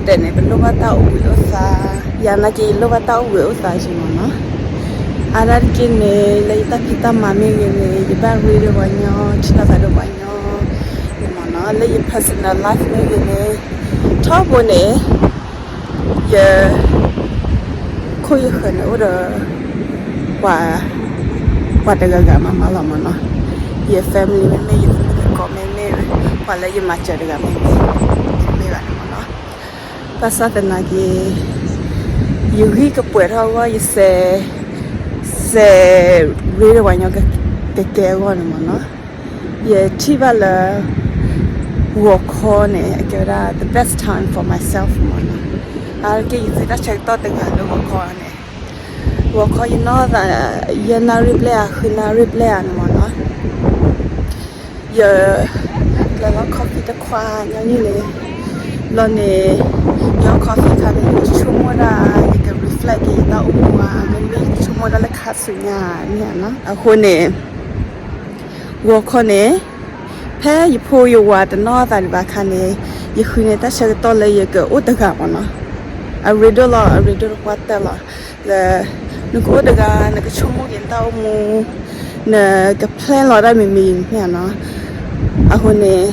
တဲန့ၣ် ပလိၣ်ဘၣ်တၢ်အိၣ်ဘှံးအိၣ်သါ, ယၤနာ်က့ ယလိၣ်ဘၣ်တၢ်အိၣ်ဘှံးအိၣ်သါက့မ့ၢ်နီၤ. အါဒၣ်တက့ၢ်န့ၣ် လၢယတၢ်ဖံးတၢ်မၤမ့ၢ်ဂ့ၤန့ၣ် ယဘၣ်ရ့ဒီးပှၤညီ, ထံၣ်လိာ်သးဒီးပှၤညီမ့ၢ်နီၤ. လၢယ personal life မ့ၢ်ဂ့ၤန့ၣ် ထီဘိန့ၣ် ယ ခိၣ်ယဃၢၤန့ၣ်အိၣ်ဒီး ပှၤ ပှၤတဂၤဂၤမးမးလီၤမ့ၢ်နီၤ. ယ family မ့မ့ၢ် ယဖိမုၣ်သကိးမ့မ့ၢ် ပှၤလၢယမၤစၢၤတဂၤမ့မ့ၢ် မ့ၢ်ဘၣ်န့ၣ်မ့ၢ်နီၤ. ဘၣ်ဆၣ်သနာ်က့ ယဂံၢ်ကပှဲၤထီၣ်အဂီၢ် ယစဲး စဲးရ့ဒီးပှၤညီကကဲအဂီၢ်န့ၣ်မ့ၢ်နီၤ. ယထံၣ်ဘၣ်လၢ ဂီၤခီန့ၣ် အကဲဝဲဒၣ် the best time for myself မ့ၢ်နီၤ. အါတက့ၢ် ယသူတၢ်ဆၢကတီၢ်တဂၤလၢဂီၤခီန့ၣ် ဂီၤခီယနီၢ်သး ယဲၢ်နၣ်ရံၣ်ဘျဲၣ်ဧါ ဃုနၣ်ရံၣ်ဘျဲၣ်ဧါန့ၣ်မ့ၢ်နီၤ. ယ ကျဲလီၤ coffee တခွးညီနုၢ်န့ၣ် ဘျီန့ၣ် ယ coffee ခါန့ၣ် ယကဆိကမိၣ်ဒၣ် ယက reflect က့ၤယတၢ်အိၣ်မူဧါ မ့မ့ၢ်ယကဆိကမိၣ်ဒၣ်လၢခါဆူညါန့ၣ်နီၤ. အဃိန့ၣ် ဂီၤခီန့ၣ် ဖဲယဖိယဝၤတနီၢ်သးဒံးဘၣ်အခါန့ၣ် ယဃုန့ၢ်တၢ်ဆၢကတီၢ်လၢယကအိၣ်တဂၤမ့ၢ်နီၤ. အရ့ဒိၣ်လီၤ အရ့ဒိၣ်တပှၢ်တၢၢ်လီၤ. လၢ နကအိၣ်တဂၤ နကဆိကမိၣ်က့ၤနတၢ်အိၣ်မူ နက plan လီၤတၢ်မံၤမံၤန့ၣ်နီၤ. အဃိန့ၣ်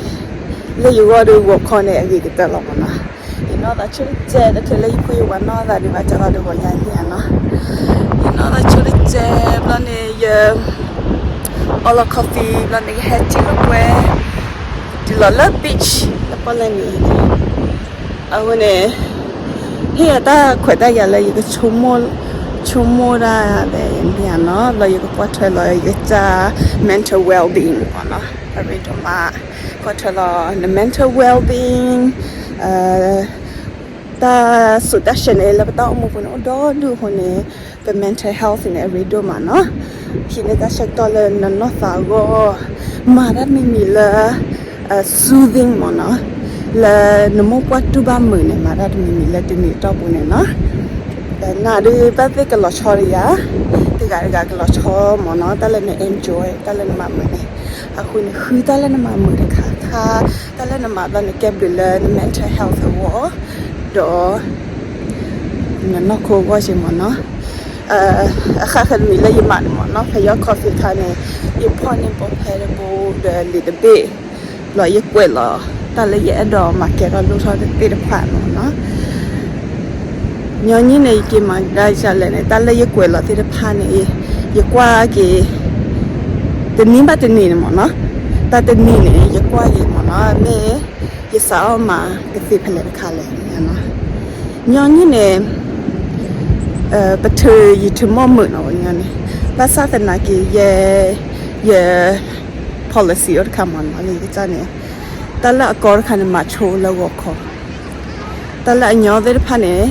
လၢယဂီၢ်ဒီးဂီၤခီန့ၣ် အဂ့ၤကတၢၢ်လီၤမ့ၢ်နီၤ. ယနီၢ်သးဆိကတစဲး တချုးလၢယဖိယဝၤနီၢ်သးဒံးဘၣ် ကၢ်လီၤဒီးဂီၤညါန့ၣ်နီၤ. ယနီၢ်သးဆိကတစဲး ဘျီန့ၣ် ယ အီလီၤ coffee ဘျီန့ၣ် ယဟဲတုၤလီၤပှဲၤ တုၤလီၤလၢ beach လၢပီၣ်လဲၣ်န့ၣ် အဃိန့ၣ် ဟ့ၣ်ယၤတၢ်ခွဲးတၢ်ယာ်လၢယကဆိကမိၣ် ဆိကမိၣ်ဒၣ်ဒီးယၤနီၤ ဘျီယကကွၢ်ထွဲလီၤယကစၢ် mental well-being မ့ၢ်နီၤ. အရ့ဒိၣ်မး ကွၢ်ထွဲလီၤန mental well-being တၢ်စိၤတၢ်ဆှဲန့ၣ် လၢပတၢ်အိၣ်မူပူၤန့ၣ် အိၣ်ဒီဒူၣ်အဃိန့ၣ် ပ mental health န့ၣ် အရ့ဒိၣ်မးနီၤ. ဟံးန့ၢ်တၢ်ဆၢကတီၢ်လၢနနီၢ်သးအဂီၢ် မၤတၢ်တမံၤမံၤလၢ soothing မ့ၢ်နီၤ, လၢနမိၢ်ပှၢ်တူၢ်ဘၣ်မုာ်န့ၣ် မၤတၢ်တမံၤမံၤလၢတနံၤအတီၢ်ပူၤန့ၣ်နီၤ. နၤဒုးဘၣ်သ့ၣ်ကလီၤဆီဒီးယၤ, တဂၤတဂၤကလီၤဆီမ့ၢ်နီၤ, တၢ်လၢန enjoy တၢ်လၢနမၤမုာ်န့ၣ်, အဃိန့ၣ် ဃုတၢ်လၢနမၤမုာ်တခါခါ, တၢ်လၢနမၤဘျီန့ၣ် ကဲဘျုးလၢန mental health အဂီၢ်, ဒီး နနီၢ်ခိအဂီၢ်စ့ၢ်မ့ၢ်နီၤ. အဃၣ်ဃၢၤတမံၤလၢယမၤန့ၣ်မ့ၢ်နီၤ, ဖဲယီၢ် coffee ခါန့ၣ် ယဖီၣ်န့ၢ် ball pen တဘိဒီးလံာ်တဘ့ၣ်, ဘျီယကွဲးလီၤ တၢ်လၢယအဲၣ်ဒိးမၤကဲထီၣ်လိၣ်ထီၣ်သ့ၣ်တဖၣ်မ့ၢ်နီၤ. ညီနုၢ်န့ၣ် ယက့ၤမၤကဒါဒ်လဲၣ်န့ၣ် တၢ်လၢယကွဲးလီၤသ့ၣ်တဖၣ်န့ၣ် ယကွၢ်က့ၤ တနံၤဘၣ်တနံၤန့ၣ်မ့ၢ်နီၤ, တၢ်တနံၤန့ၣ် ယကွၢ်က့ၤမ့ၢ်နီၤ, မ့ၢ် ယစးထီၣ်မၤကသ့ဖဲလဲၣ်တခါလဲၣ်န့ၣ်. ညီနုၢ်န့ၣ် ပထုးယထုးမီၢ်မုာ်နီၤ, ပှၤညီန့ၣ် ဘၣ်ဆၣ်သနာ်က့ ယဲ ယ policy အိၣ်တခါမ့ၢ်နီၤ, လၢယကစၢ်န့ၣ် တၢ်လၢအကီတခါန့ၣ် မၤဆိလၢဂီၤခီ, တၢ်လၢအညီသ့ၣ်တဖၣ်န့ၣ်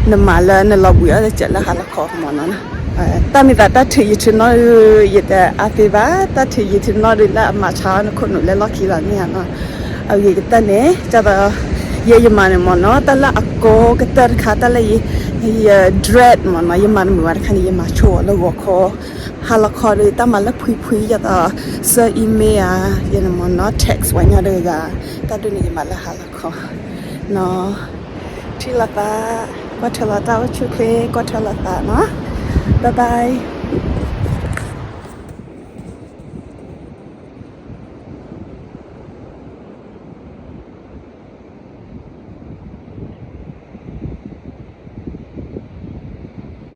နမၤလၢနလီၤဘှံးအီၣ်တစဲးလၢဟါလီၤခီမ့ၢ်နီၤ. တၢ်မ့ၢ်သးတၢ်ထုးယထုးနီၣ်ဒုး ယတအါသ့ဘၣ်, တၢ်ထုးယထုးနီၣ်ဒုးလၢအမၤဆါအီၤနခိၣ်နူာ်လၢလီၢ်ခံလီၤန့ၣ်နီၤ. အဂ့ၤကတၢၢ်န့ၣ် ကၢ်သိး ယဲယမၤန့ၣ်မ့ၢ်နီၤ, တၢ်လၢအကီကတၢၢ်တခါ တၢ်လၢယ ယ dread မ့ၢ်နီၤ, ယမၤတမုာ်ဝဲတခါန့ၣ် ယမၤဆိအီၤလၢဂီၤခီ, ဟါလီၤခီဒီး တၢ်မၤလၢဖှံဖှံ ကၢ်သိး ဆှၢ email ဧါ, ယဲန့ၣ်မ့ၢ်နီၤ text ပှၤညီတဂၤဂၤ, တၢ်ဒ်န့ၣ် ယမၤလၢဟါလီၤခီနီၤ. ထံၣ်လိာ်သး, ကွၢ်ထွဲလိာ်တၢ်အိၣ်ဆူၣ်ချ့, ကွၢ်ထွဲလိာ်သးနီၤ. Bye bye.